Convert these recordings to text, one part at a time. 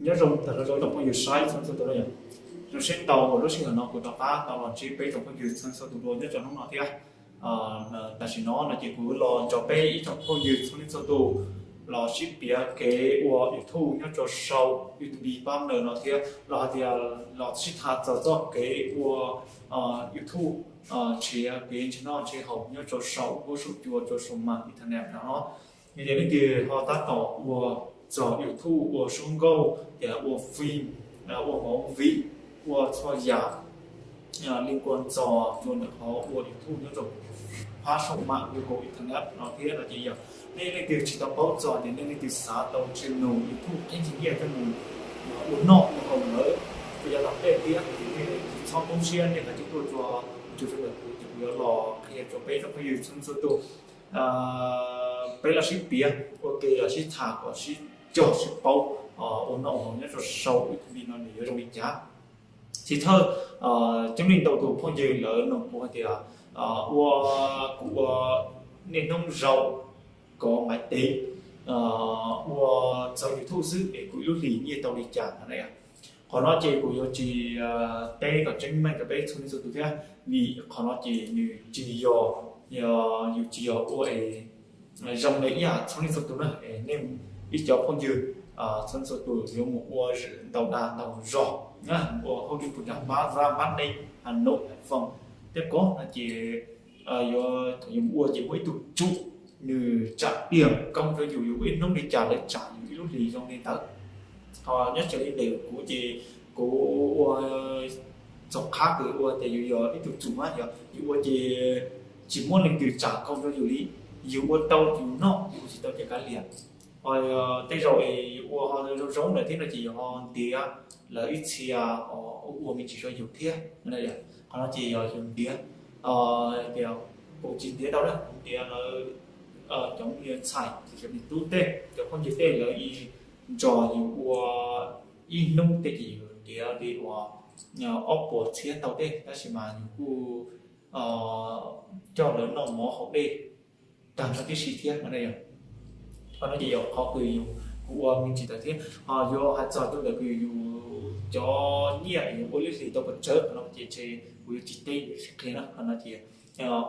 Nyob zoo tag nrho rau ib tsoom phooj ywg saib txhua txhua tus na yom. Zoo siab tau uas lub sij hawm no kuv rov qab tau los ntsib peb tsoom phooj ywg txhua txhua tus dua nyob rau hnub no thiab. Tam sim no no ces kuv los nrog peb ib tsoom phooj ywg txhua leej txhua tus los sib piav kev ua YouTube nyob rau saum YouTube partner no thiab los hais tias los sib tham txog txoj kev ua YouTube, nrhiav kev nrhiav noj nrhiav haus nyob rau saum huab saum cua rau saum mam internet no. Yog tias leej twg ho tab tom ua txog YouTube ua suab nkauj, tias ua fim, ua movie, ua txhua yam li kuas txog rau ntawm qhov ua YouTube nyob rau phab saum mam Google internet no thiab no ces yog nej leej twg tsis tau paub txog tias nej leej twg xav tau channel YouTube qhib nyiaj coj mus ua noj ua haus lawm rau yav tom ntej thiab ces nej tsis txhob poob siab, nej kav tsij tuaj rau, tuaj rau ntawm kuv ces kuv yuav los qhia rau peb tsoom phooj ywg txhua txhua tus, peb los sib piav ua ke los sib tham kom sib cog sib paub ua noj ua haus nyob rau saum YouTube no nws yuav zoo li cas. Tsis thawj, coob leej ntau tus phooj ywg lawv nug kuv hais tias ua, kuv ua niaj hnub zaum kov maiv tev ua txog YouTube xwb es kuv ib lub hlis nyiaj tau li cas no na. Qhov no ces kuv yuav tsis teb kom tseeb meej rau peb txhua leej txhua tus thiab, vim qhov no ces nws tsis yog, yus tsis yog ua es zoo li ib yam txhua leej txhua tus na. Nej ib cov phooj ywg txhua leej txhua tus yuav mus ua ntau dag ntau zog, ua hauj lwm puag nram Mab Zab, Mab Neej, Has Nois, Hais Foos, Tiab Koob no ces yuav, thaum yus mus ua ces muaj ib tug tsum, nws tsam tiag koob rau yus, yus ua ib hnub li cas lawv tsam yus ib lub hlis zoo li ntawd. Ho nyob raws li ntawm kuv ces kuv ua txog qhab kws ua tias yus yog ib tug tsum na, yog yus ua ces tsis muaj leej twg tsam koob rau yus li. Yus ua tau yus noj, yus ua tsis tau ces kav liam. Ho tej zaum es yus ua ho zoo zoo lawm thiab no ces yus ho ntiav lawv ib txhia ua me ntsis rau yus thiab. Qhov no ces yog yus ntiav, tias kuv tsis ntiav tau na, kuv ntiav lawv cov me ntxhais, cov me tub tej, cov phooj ywg tej lawv ib nrog yus ua ib hnub tej ces yus ntiav li uas ob puas txhiab tau tej, tab sis mas yus kuj coj lawv noj mov haus dej tag nrho tib si thiab no. Qhov no ces yog qhov kws yus, kuv ua me ntsis tawm thiab. Ho yuav hais txog rau ntawm kws yus cov nyiaj yus ua lub hlis tau pes tsawg no ces kuv yuav tsis teb, yuav tsis qhia na. Qhov no ces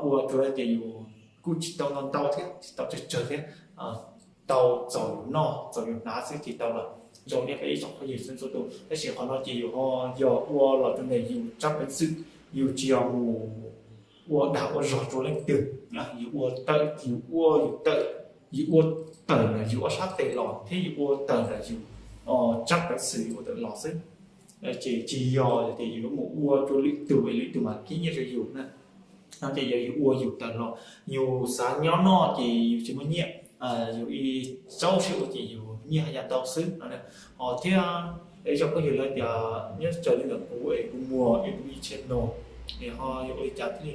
ua rau tias yus kuj tsis tau ntau ntau thiab tsis tau tsawg tsawg thiab, tau txaus yus noj txaus yus hnav xwb ces tau lawm. Zoo li peb ib tsoom phooj ywg txhua txhua tus, tab sis qhov no ces yus ho yog ua los rau ntawm yus tsab peev xwm, yus tsis yog mus ua dag ua zog rau leej twg. Yus ua tawm, yus ua yus tawm, yus ua tawm ntawm yus ob sab tes los thiab yus ua tawm ntawm yus tsab peev xwm yus ua tawm los xwb. Ces tsis yog tias yus yuav mus ua rau lwm tus es lwm tus mam khib nyiaj rau yus na. No ces yog yus ua yus tawm los, yus xav nyob noj ces yus tsis muaj nyiaj, yus ib txauj siab ua ces yus nyiaj haj yam ntau xwb no. Ho thiab ib tsoom phooj ywg lawv tias nyob raws li ntawm kuv es kuv muag YouTube channel es ho yuav ua li cas thiaj li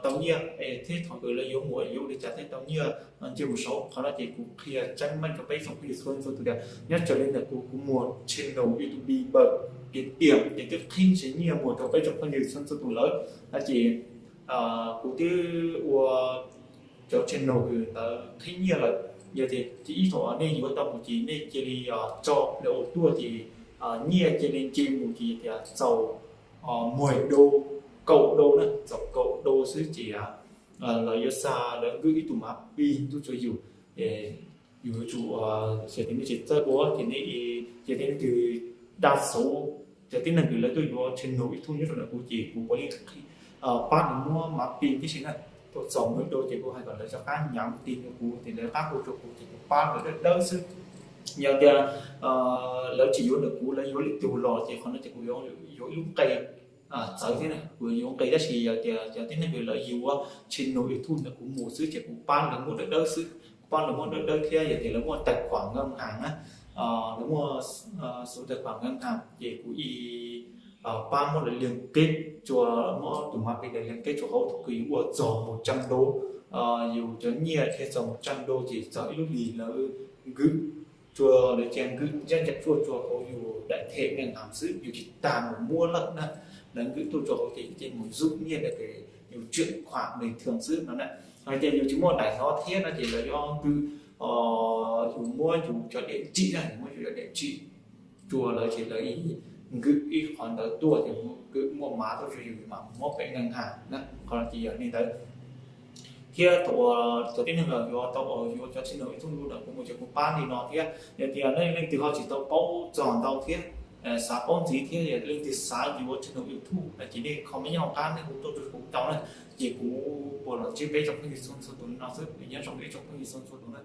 tau nyiaj es thiab thaum kws lawv yuav muag yuav ua li cas thiaj tau nyiaj nce mus saud. Qhov no ces kuv qhia tseeb meej rau peb tsoom phooj ywg txhua txhua tus tias nyob raws li ntawm kuv, kuv muag channel YouTube npawm tiam tiam ces twb qhib ntshis nyiaj muag rau peb tsoom phooj ywg txhua txhua tus lawm. No ces kuv twb ua cov channel kws ntawd qhib nyiaj lawm. Yog tias ib thaum nej yuav tau mus ces nej cia li tso plaub tuaj ces nyiaj cia li nce mus ces tias txaus muag do, kaum do na, txaus kaum do xwb ces lawv yuav xa lawv nkwm ib tug mav pis tuaj rau yus. Yus yuav tsum, yog tias nej tsis txawj ua ces nej, yog tias nej twg dag xauv cov tib neeg kws lawv tuaj yuav channel YouTube nyob rau ntawm kuv ces kuv puav leej qhib, pab nws muab mav pis tib si na. Thaum txaus muag do ces kuv hais kom lawv rov qab nyav tis rau kuv ces lawv rov qab hu rau kuv ces kuv pab lawv dawb dawb xwb. Yog tias lawv tsis yuav ntawm kuv, lawv yuav lwm tus los ces qhov no ces kuv yuav ib lub nqe txawv thiab na, kuv yuav nqe, tab sis yog tias cov tib neeg kws lawv yuav channel YouTube ntawm kuv mus xwb ces kuv pab lawv muab dawb dawb xwb, kuv pab lawv muab dawb dawb thiab yog tias lawv muaj tais khuam nkaj has na, lawv muaj xuv tais khuam nkaj has ces kuv ib pab muab lawv lias keb rua, muab tus mav pis ntawd lias keb rua hauv, thaum kws yus ua txog mus tsawg do, yus cov nyiaj dhia txog mus tsawg do ces txog ib lub hlis lawv nkwm rua, lawv cia nkwm ncaj ncees tuaj rua hauv yus daim them nkaj has xwb, yus tsis tas mus muab lawm na. Lawv nkwm tuaj rua hauv ces yus cia mus zuj nyiaj ntawd ces yus tsiam khuam nws thwm xwb no na. Hos tias yus tsis muaj daim no thiab no ces lawv yuav nkwm yus muab yus cov diam tsim na, yus muab yus cov diam tsim rua lawv ces lawv nkwm ib qhov ntawd tuaj ces nkwm muaj mav tuaj rua yus mas muab pem naj has na, qhov no ces yog li ntawd. Thiab thaum tib neeg los yuav tau yuav cov channel YouTube lub ntawm kuv mus ces kuv pab li no thiab. Yog tias leej twg ho tsis tau paub txog ntau thiab, xav paub ntxiv thiab yog leej twg xav yuav channel YouTube no ces nej comment nyob hauv qab nej hu tuaj rau kuv tau na, ces kuv puas los ntsib peb tsoom phooj ywg txhua txhua tus no xwb. Nyob zoo ib tsoom phooj ywg txhua txhua tus na.